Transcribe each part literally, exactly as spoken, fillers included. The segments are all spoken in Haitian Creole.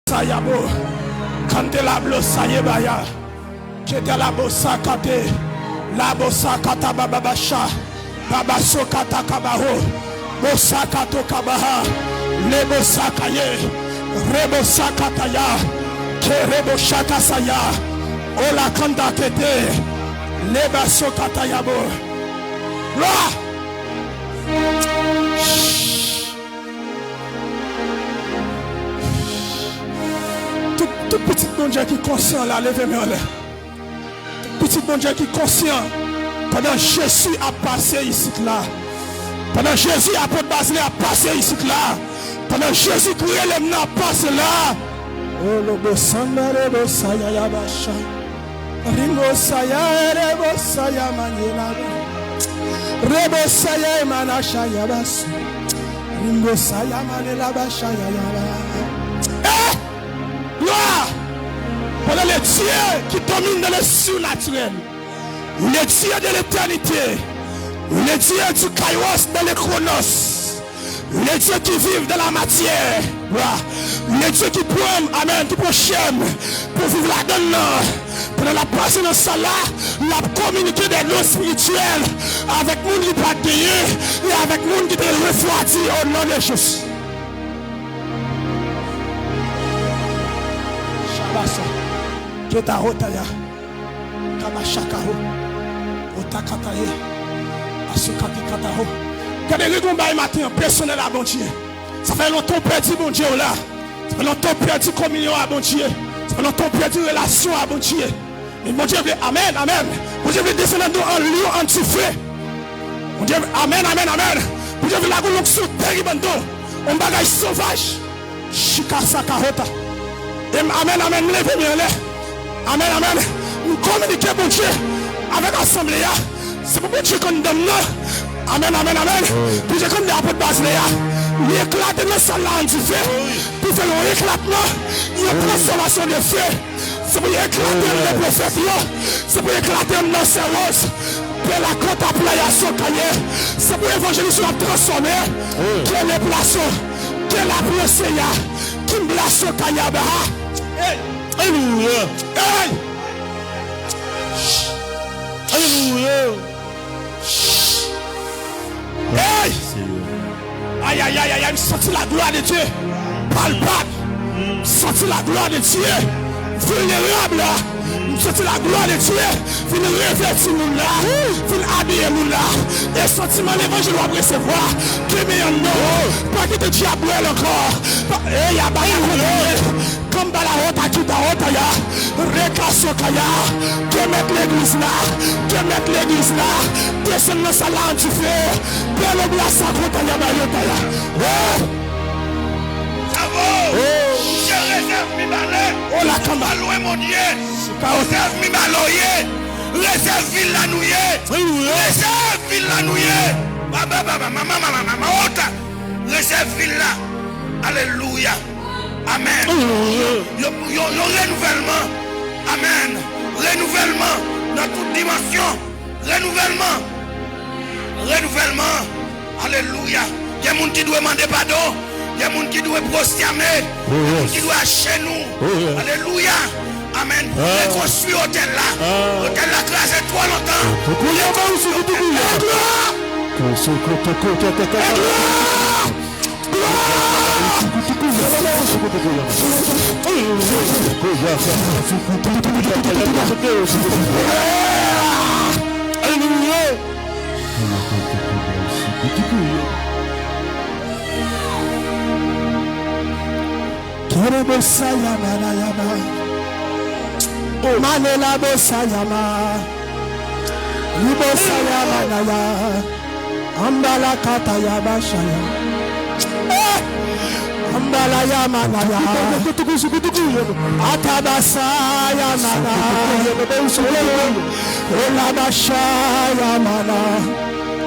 Sayabo, kante la blo saye baya, kete la bosa kate, la bosa kata bababasha, babaso kata kabaho, bosa kato kabaha, le bosa kaye, re bosa kataya, ke re bosa kasaya, ola kanda kete, le baso katayabo. Glwa! Tout, tout pitit Bondye ki konsyan la, leve men anlè. Tout pitit Bondye ki konsyan, pandan Jezi ap pase isit la, pandan Jezi apot Bazile ap pase isit la, pandan Jezi ki rele m nan ap pase la. Olobo samba rebo saya yabasha. Ringo saya, rebo saya, manye laba. Rebo saya, emana shaya basu. Ringo saya, mane laba shaya yaba. Eh! Glwa! Pendant le Dieu qui domine dans le surnaturel, le Dieu de l'éternité, le Dieu du kairos dans le chronos, le Dieu qui vit dans la matière, glwa. Le Dieu ki pran m, amèn, ki pran chè m pou viv ladan l nan. Pandan l ap pase nan sal la, l ap kominike de don espirityèl avèk moun ki pa t genyen e avèk moun ki te refwadi, o non de Jezi. Shabasa. Keta hotaya. Kabachakaho, otakataye, asukakikataho. Gade, gen yon bagay maten an, pèsonèl a Bondye. Sa fè lontan w pèdi Bondye w la. Sa fè lontan w pèdi kominyon a Bondye. Sa fè lontan w pèdi relasyon a Bondye. Men Bondye vle, amèn, amèn. Bondye vle desann anndan w an lyon, an dife. Bondye, amèn, amèn, amèn. Bondye vle lage w nan yon terib anndan w. Yon bagay sovaj. Chika sa kahota. E m, amèn, amèn, m leve men anlè. Amèn, amèn. M kominike Bondye avèk asanble a. Se pou Bondye konn dam nan. Amèn, amèn, amèn. Bondye konn de apot Bazile a. Li eklate nan sal la an dife. Pou fè yon eklatman, yon transfòmasyon de fe. Se pou y eklate anndan pwofèt yo. Se pou y eklate anndan sè Woz. Pela kanta playa sokaye. Se pou evanjelis yo ap transfòme. Kele plaso. Kela prenseya. Kimbla sokaya baha. Hey! Alelouya! Hey! Alelouya! Hey! Ay, ay, ay, ay, ay, m santi la glwa de Dye palpab. M santi la glwa de Dye vilnerab la. M santi la glwa de Dye vin revèti moun la, vin abiye moun la. E santiman levanjil w ap resevwa, kenbe anndan w. Pa kite dyab wè l ankò. Pa, e, y a bagay konprann. Kamba la hota kita hota ya. Reka soka ya. Ke mèt legliz la. Ke mèt legliz la. Desann nan sal la an dife. Pèlo bla sa kota ya ba yo ta ya. Oh! Savo! Oh! Bondye rezèv mi balè. Oh, la kamba. Pa lwen Bondye. Rezèv mi baloye. Rezèv vil la nou ye. Rezèv vil la nou ye. Baba, baba, mama, mama, mama, ota. Rezèv vil la. Alelouya. Amèn. Yon, yon, yon renouvèlman. Amèn. Renouvèlman nan tout dimansyon. Renouvèlman. Renouvèlman. Alelouya. Gen moun ki dwe mande padon. Gen moun ki dwe pwostyame. Gen moun ki dwe ajenou. Alelouya. Amèn. Rekonstwi otèl la. Otèl la kraze twò lontan. Rekonstwi otèl la. Glwa! Glwa! Alelouya! Kerebo saya mana yaba. Manela bo saya ma. Libo saya mana ya. Ambala kata ya bashaya. Eh! Ambala ya manaya. Atabasa ya mana. Olabasha ya mana.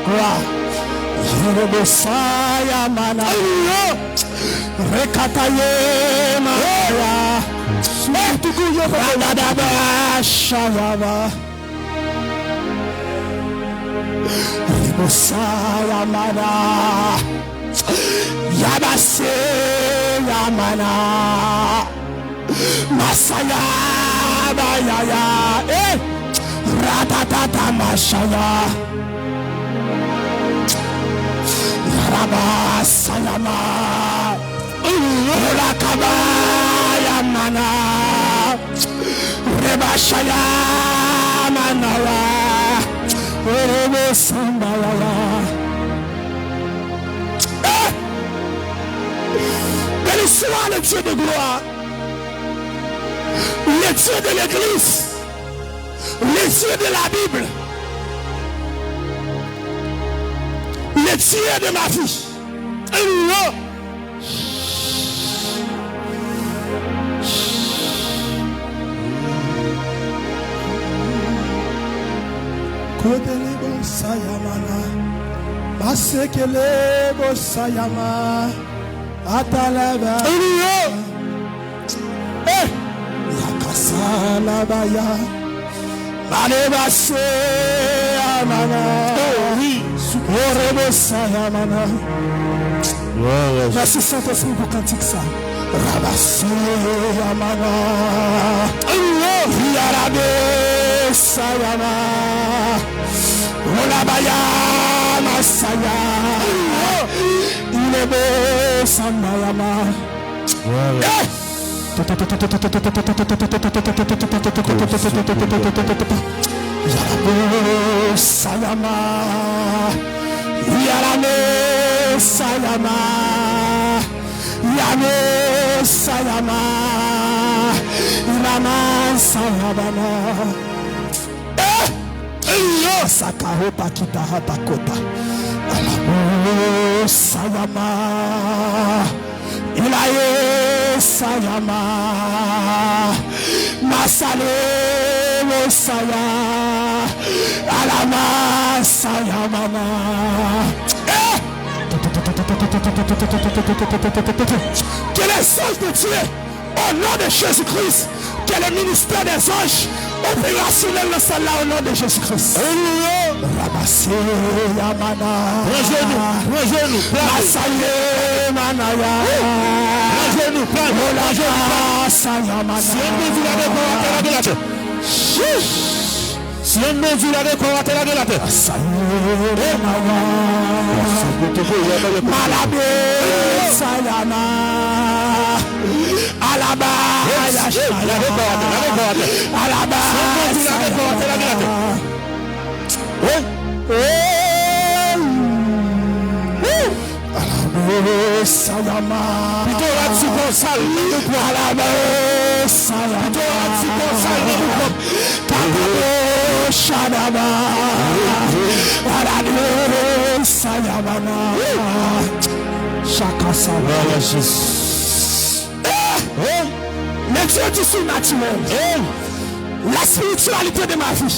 Kwa. Yerebosa ya mana. Rekata ye manaya. Eh! Radadaba shayaba. Rebosa yamana. Yabase yamana. Masaya bayaya, eh, ratatata masaya, rabasayama, ulakabayamana, rebashaya manaya, rebosandayaya. Eh! Béni soit le Dieu de gloire, le Dieu de l'église, le Dieu de la Bible, le Dieu de ma vie. Alléluia. Kodelebo sayamana, masekelebo sayama, atalaba. Alléluia. Eh! Yakasalabaya. Manebase amana. Oh oui. Orebo sayamana. Mèsi Sentespri pou kantik sa. Rabase amana. Yarabe sayama. Olabaya masaya. Ilebe sanayama. Eh! Yalabo sayama, yalame sayama, yame sayama, ilama sayabana. Eh! Iyo! Sakaho pakita hatakota. Alamo sayama. Ilaye sayama. Masale saya. Alama sayamana. Eh! Que les anges de Dieu Au nom de Jésus-Christ, que le ministère des anges opérationnel nan sal la, au nom de Jésus-Christ. Alléluia. Rabase yamana. Pran jenou, pran jenou, plante. Masaye manaya. Pran jenou, plante, pran jenou, plante. Sayamana. Si yon moun di lage kò atè, lage l atè. Chiche. Si yon moun di lage kò atè, lage l atè. Malabe sayama. Alaba yashaya. Lage kò atè, lage kò atè. Alaba. Si yon moun di lage kò atè, lage l atè. Wi. Alabo sayama. Pito rad sou kò sal nan nou pwòp. Alabo sayama. Pito rad sou kò sal nan nou pwòp. Katabo shadaba. Alabo sayama. Chaka sa. Glwa a Jezi. Eh! Le Dieu du surnaturel. Eh! La spiritualité de ma vie.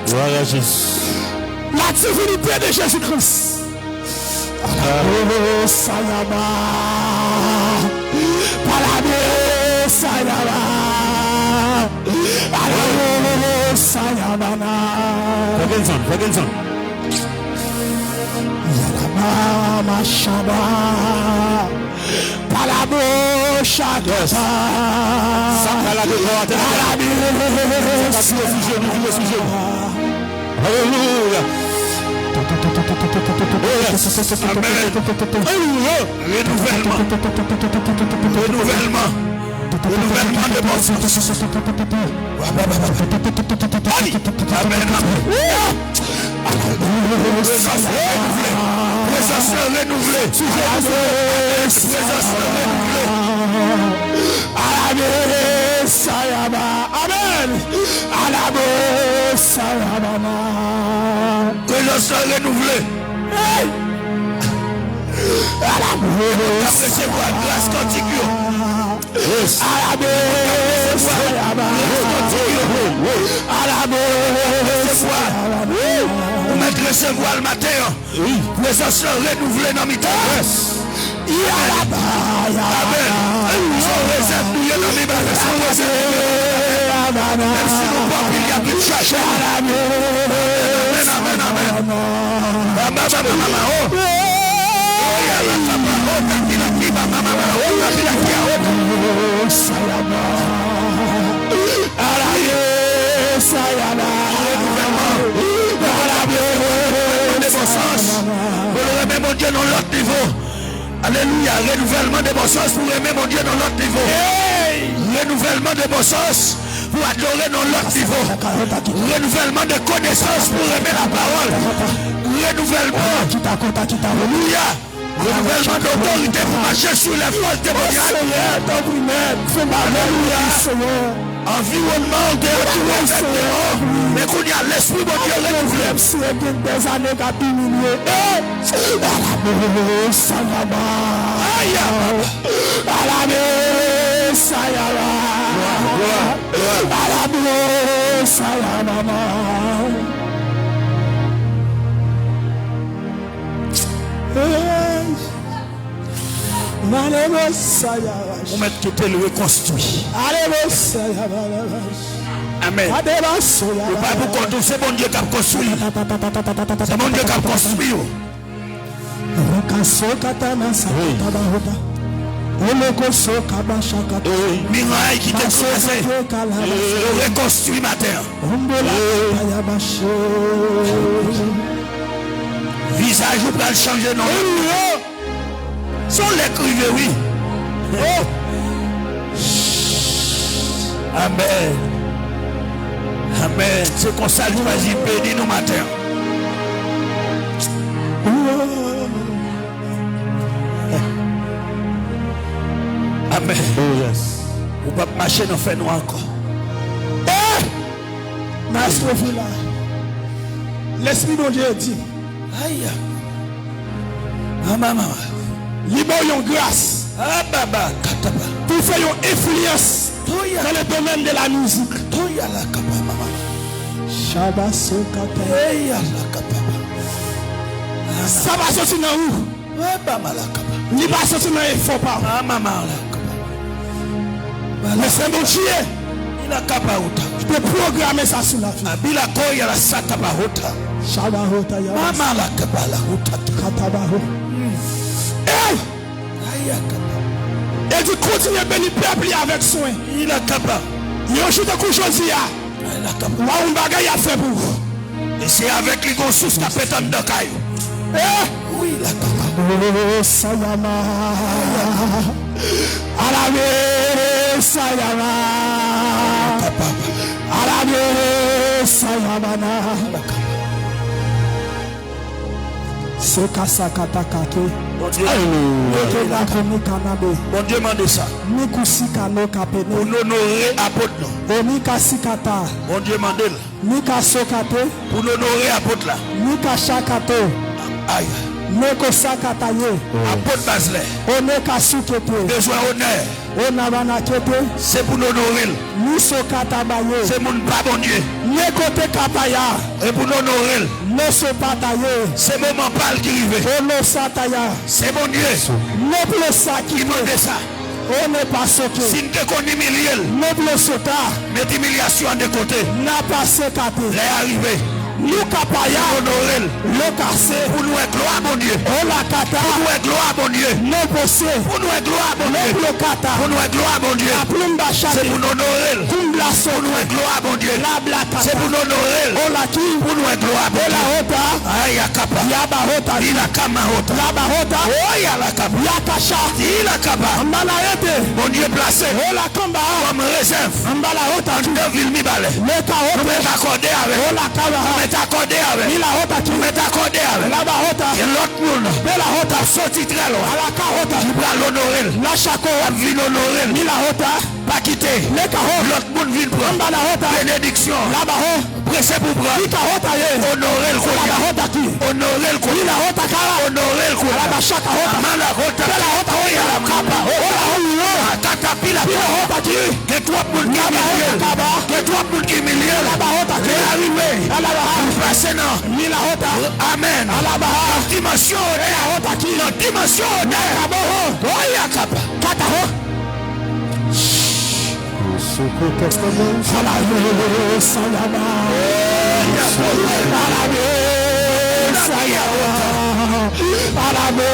Glwa a Jezi. La divinité de Jésus-Christ. Alabo sayama. Palabo sayama. Alabo sayama. Fè gen zòn, fè gen zòn. Yalama mashaba. Palabo shakata. Yes. Sa ka lage kò atè. Sa ka vire sou jenou, vire sou jenou. Alelouya. Oh, yes. Amen. Alelouya. Renouvèlman. Renouvèlman. Renouvèlman de puissance. Amen, amen. Prezans lan renouvle. Prezans lan renouvle. Prezans lan renouvle. Amen. Sayaba. Amen. Alabo sayaba. Prezans lan renouvle. Hey! Alabo. N ap resevwa gras kantik yo. Yes. Alabo sayaba. Alabo sayaba. Ou mèt resevwa l maten an. Wi. Prezans lan renouvle nan mitan. Yes. Amen. Son rezèv nou ye nan men Bondye. Son rezèv nou ye. Menm si nou pa anpil, y ap vin chache nou. Amen, amen, amen, amen. Baba, baba, mama, oh. Oh, ya, la, papa, oh, kapi, la, ki, baba, mama, oh, kapi, la, ki, ah, oh. Lòt nivo. Alelouya. Renouvèlman de bon sans pou renmen Bondye nan lòt nivo. Renouvèlman de bon sans pou adore nan lòt nivo. Renouvèlman de konesans pou renmen lapawòl. Renouvèlman. Alelouya. Renouvèlman de otorite pou mache sou lè fòs demodyal. Alelouya. Anviwònman w te antoure avèk demon, men kounye a, Lespri Bondye renouvle. Seyè, gen dèzane k ap imilye. Alabo sayaba. Alabo sayaba. Alabo sayaba. Hey. Ou mèt kite l rekonstwi. Amèn. Ou pa pou kont ou, se Bondye k ap konstwi. Se Bondye k ap konstwi ou. Miray ki te kraze, yo rekonstwi maten an. Vizaj ou pral chanje nan. Son lè k rive, wi. Oh! Amèn. Amèn. Se konsa l chwazi beni nou maten an. Amèn. Ou p ap mache nan fènwa ankò. Eh! Maestro Vila. Lespri Bondye di. Aya. Mama, mama. Li ba w yon gras. Ababa, kataba. Pou fè yon enfliyans. Toya. Dans le domaine de la musique. Toya la kapa, mama. Shabaso kata. Eya la kapa. Sa pa soti nan ou. Eba malakaba. Li pa soti nan efò pa w. Mama malakaba. Men se Bondye. Ilakaba ota. Ki te pwograme sa sou lavi. Abila koya la sakaba ota. Shaba ota ya. Mama lakaba la ota. Katabaho. Hey! Ayakaba. E di kontinye beni pèp li avèk swen. Ilakaba. Yon jou tankou jodi a. Ayakaba. W a wè yon bagay y ap fè pou ou. E se avèk li gon sous k ap pete anndan kay ou. Eh! Wi, lakaba. Oh, Sayama. Alame Sayama. Lakaba. Alame Sayama na. Lakaba. Seka sakata kake. Bondye. Alelouya. Eke la komi kanabe. Bondye mande sa. Miku sika no kapene. Pou n onore apot nou. Onika sikata. Bondye mande l. Nika sokate. Pou n onore apot la. Nika chakato. Ay. Neko sakataye. Apot Bazlè. Oneka sukete. Bezwen onè. Ona banakete. Se pou n onore l. Ni sokata baye. Se moun pa Bondye. Neko te kapaya. E pou n onore l. No sopataye. Se moman pa l ki rive. Ono sataya. Se Bondye. No plo sakite. Ki mande sa. One pa soke. Si n te konn imilye l. No plo sota. Met imilyasyon an de kote. Na pa sekate. Lè a rive. Nou kapaya. Pou n onore l. Lo kase. Pou n wè glwa Bondye. Ola kata. Pou n wè glwa Bondye. No pose. Pou n wè glwa Bondye. No plo kata. Pou n wè glwa Bondye. A plumba chate. Se pou n onore l. Kumbla soke. Pou n wè glwa Bondye. La bla kata. Se pou n onore l. Ola ki. Pou n wè glwa Bondye. Ola ota. Ayakapa. Yaba ota. Ilakama ota. Laba ota. Oyalakapa. Yakasha. Ilakapa. Ambalayete. Bondye plase. Ola kamba. Kòm rezèv. Ambala ota. Anndan vil Mibalè. Leta ota. Nou mèt akòde avè l. Ola kaba. Nou mèt akòde avè l. Mila ota ki. Nou mèt akòde avè l. Laba ota. Gen lòt moun. Bela ota. K ap soti trè lwen. Alaka ota. Ki pral onore l. Lachako. K ap vin onore l. Mila ota. Pa kite. Leka ho. Lòt moun vin pran. Ambala ota. Benediksyon. Laba ho. Prese pou pran. Nika hota ye. Onore l kounye a. Laba hota ki. Onore l kounye a. Mila hota kara. Onore l kounye a. Alaba shaka hota. Amala hota. Bela hota. Oya la kapa. Ola ho. Katapila. Pila hota ki. Gen twòp moun ki imilye l. Gen twòp moun ki imilye l. Laba hota ki. Lè a rive. Alaba ha. Ou pase nan. Mila hota. Amèn. Alaba ha. Nan dimansyon onè. Bela hota ki. Nan dimansyon onè. Kaba ho. Oya kapa. Kata ho. Alame Sayama. Alame Sayama. Alame Sayama. Alame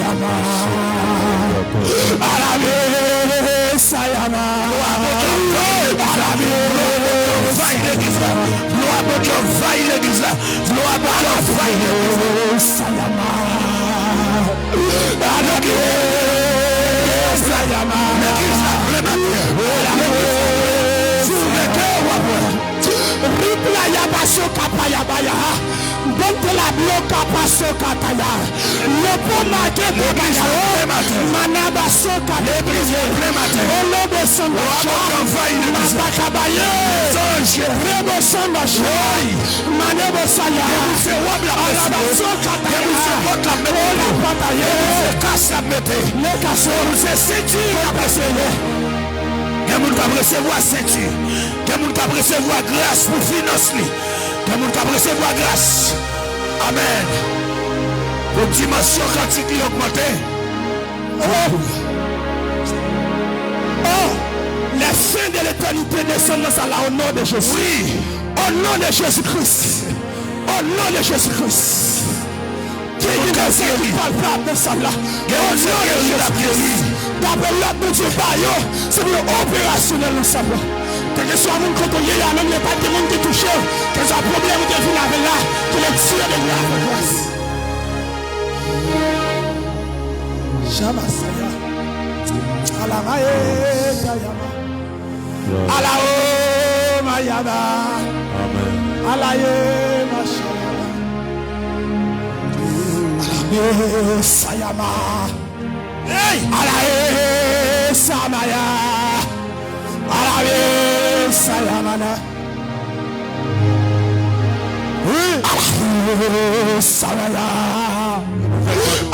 Sayama. Alame Sayama. Alame Sayama. Glwa Bondye anvayi legliz. Sayama. Legliz la, legliz la plen maten. Legliz la plen. Si w mete w ap wè. Ripla yaba soka pa yaba ya. Bonte la bloka pa soka taya. Lepo make de bagala. Manaba soka de priye. Olobo samba cha. Mabaka baye. Rebo samba cha. Manebo saya. Alaba soka taya. Ola pataye. Lekaso. Gen moun k ap resevwa senti. Gen moun k ap resevwa gras pou finans li. Gen moun k ap resevwa gras. Amèn. Pou dimansyon kantik li ogmante. Oh! Oh! Les saints de l'éternité descendent dans sa là au nom de Jésus. Wi. Au nom de Jésus-Christ. Au nom de Jésus-Christ. Gen yon bagay ki palpab nan sal la. O non de Jezi Kris. Dapre lòd Bondye ba yo, se pou yo operasyonèl nan sal la. Kèlkeswa moun kote w ye a, menm lè pa t gen moun ki touche w, kèlkeswa pwoblèm ou te vin avè l la, ke Letènèl de gras. Jabasaya. Alamaye, Tayama. Ala o mayaba. Amèn. Ala ye mashallah. Ala be sayama. Hey! Ala e samaya. Ala be sayamana. Ala e samaya.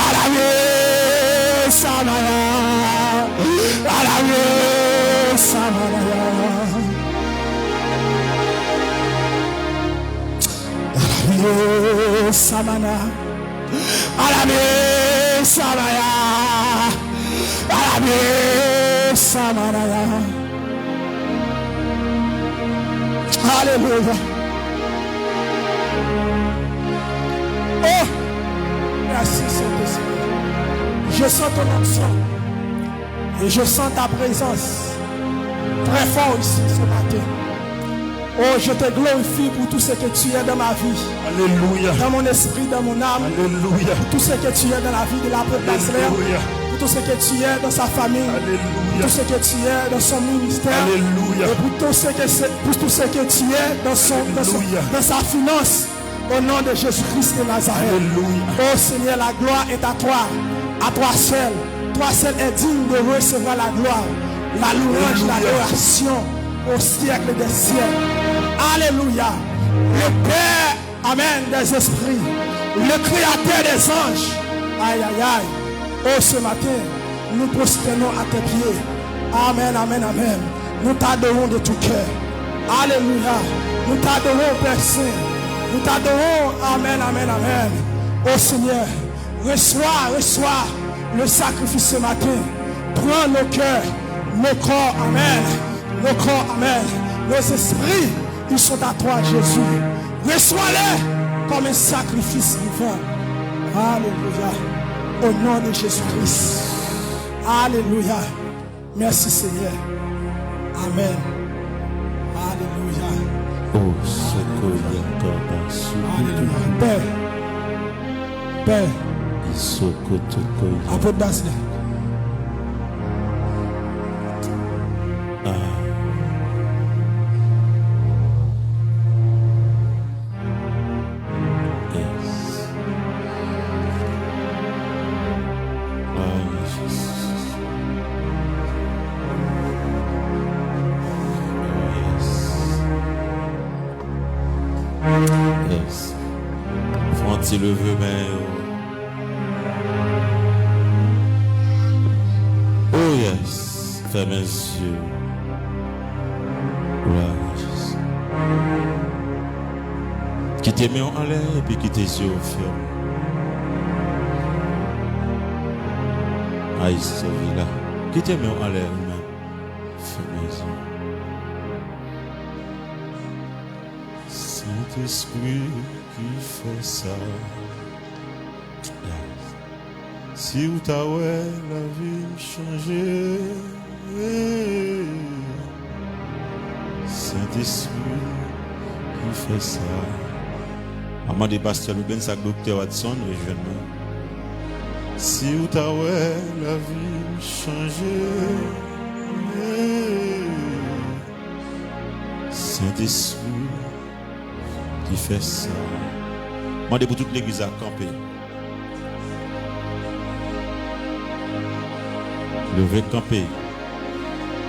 Alabe samaya. Alabe samaya. Alabe samana. Alabe samaya. Alabe samana. Alelouya. Oh, merci Saint-Esprit. Je sens ton onction. Et je sens ta présence très fort ici ce matin. Oh, je te glorifie pour tout ce que tu es dans ma vie. Alléluia. Dans mon esprit, dans mon âme. Alléluia. Pour tout ce que tu es dans la vie de l'apôtre Baselè. Alléluia. Pour tout ce que tu es dans sa famille. Alléluia. Pour tout ce que tu es dans son ministère. Alléluia. Et pour tout ce que c'est, pour tout ce que tu es dans son, dans son, Alléluia. Dans sa finance. Au nom de Jésus-Christ de Nazareth. Alléluia. Oh Seigneur, la gloire est à toi. À toi seul. Toi seul est digne de recevoir la gloire, la louange, Alléluia. L'adoration au siècle des siècles. Alléluia. Le Père, amèn, des esprits, le Créateur des anges. Aïe, aïe, aïe. Oh, ce matin, nous prosternons à tes pieds. Amèn, amèn, amèn. Nous t'adorons de tout cœur. Alléluia. Nous t'adorons, Père Saint. Nous t'adorons. Amèn, amèn, amèn. Oh Seigneur, reçois, reçois le sacrifice ce matin. Prends nos cœurs, nos corps. Amèn. Nos corps. Amèn. Nos esprits, ils sont à toi, Jésus. Reçois-les comme un sacrifice vivant. Alléluia. Au nom de Jésus-Christ. Alléluia. Merci Seigneur. Amen. Alléluia. Oh, Sokoya Kabasou. Alléluia. Pè. Pè. Isokotokoya. Apot Basilè. Ah. Yes. Ah, Jesus. Oh, yes. Yes. Fè yon ti leve men yo. Oh, yes. Fèmen zye w. Glwa a Jezi. Kite men w anlè epi kite zye w fèmen. Ay, sove la. Kite men w anlè ou menm. Fèmen zye w. Sentespri ki fè sa. Si w ta wè lavi m chanje, Sentespri ki fè sa. Mwen mande pastè Loubens ak doktè Watson rejwenn mwen. Si w ta wè lavi m chanje. Sentespri ki fè sa. Mande pou tout legliz la kanpe. Leve kanpe.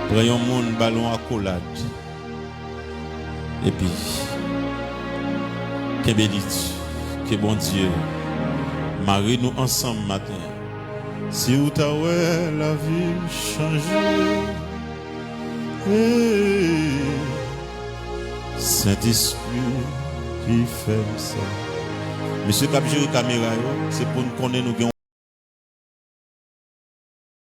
Pran yon moun, ba l yon akolad. Epi, kenbe li di, ke Bondye mare nou ansanm maten. Si w ta wè lavi m chanje. Hey, Sentespri ki fè m sa. Mesye k ap jere kamera yo, se pou n konnen nou gen